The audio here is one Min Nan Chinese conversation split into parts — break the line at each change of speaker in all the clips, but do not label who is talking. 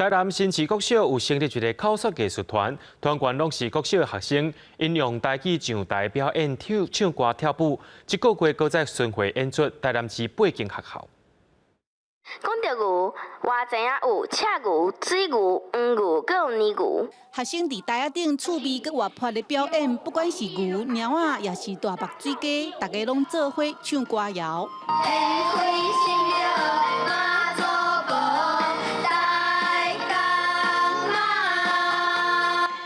台南新市國小有成立一个口說藝術團，團員攏是國小的學生，𪜶用台語上台表演跳唱歌跳舞，這個月閣再巡迴演出台南市八間學校。
講著牛，我知影有赤牛、水牛、黃牛，閣有奶牛。
學生佇台仔頂趣味閣活潑的表演，不管是牛、貓仔，抑是大目水雞，大家攏做伙唱歌謠。
媽祖婆台港媽。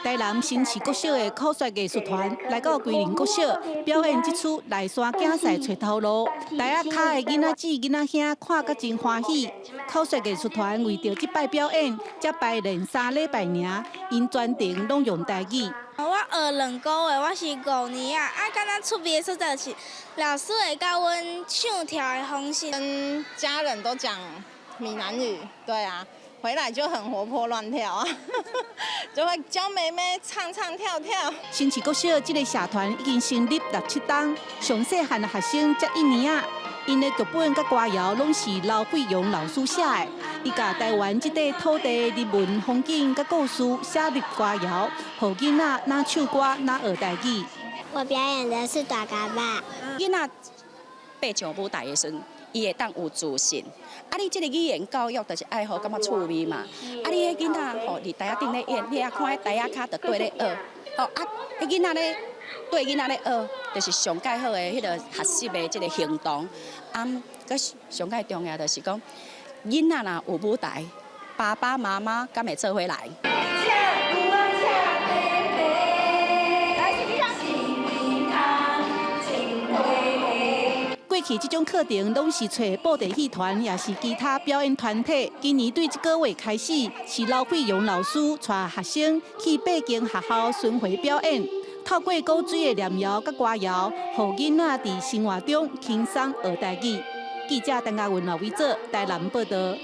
台南新市國小的口說藝術團來到歸仁國小表演這齣內山囝婿揣頭路，台仔跤的囡仔姊、囡仔兄看甲真歡喜。口說藝術團為著這擺表演，才排練3禮拜爾，𪜶全程攏用台語。
我學2個月，我是5年啊，啊，感覺趣味的所在是老師會教阮唱跳的方式。
跟家人都講閩南語，對啊，回來就很活潑亂跳啊，就會教妹妹唱唱跳跳。
新市國小這个社團已經成立六七冬，上細漢的學生才一年仔，𪜶的劇本佮歌謠攏是劉惠陽老師寫的，伊共台灣這塊土地的人文風景佮故事寫入歌謠，予囡仔若唱歌若學台語。
我表演的是大嘎巴。
囡仔爬上舞台的時陣，伊會當有自信。啊，你這个語言教育就是愛予感覺趣味嘛。啊，你彼囡仔吼佇台仔頂咧演，你也看彼台仔跤就綴咧學。吼啊，彼囡仔咧綴囡仔咧學，就是上蓋好的彼个學習的這个行動。啊，閣上蓋重要就是講，囡仔若有舞台，爸爸媽媽敢會做伙來。
過去這種課程攏是揣布袋戲團，抑是其他表演團體。今年對這個月開始，是劉惠陽老師帶學生去八間學校巡迴表演，透過古錐的念謠佮歌謠，予囡仔佇生活中輕鬆學台語。記者陳嘉文、劉偉哲台南報導。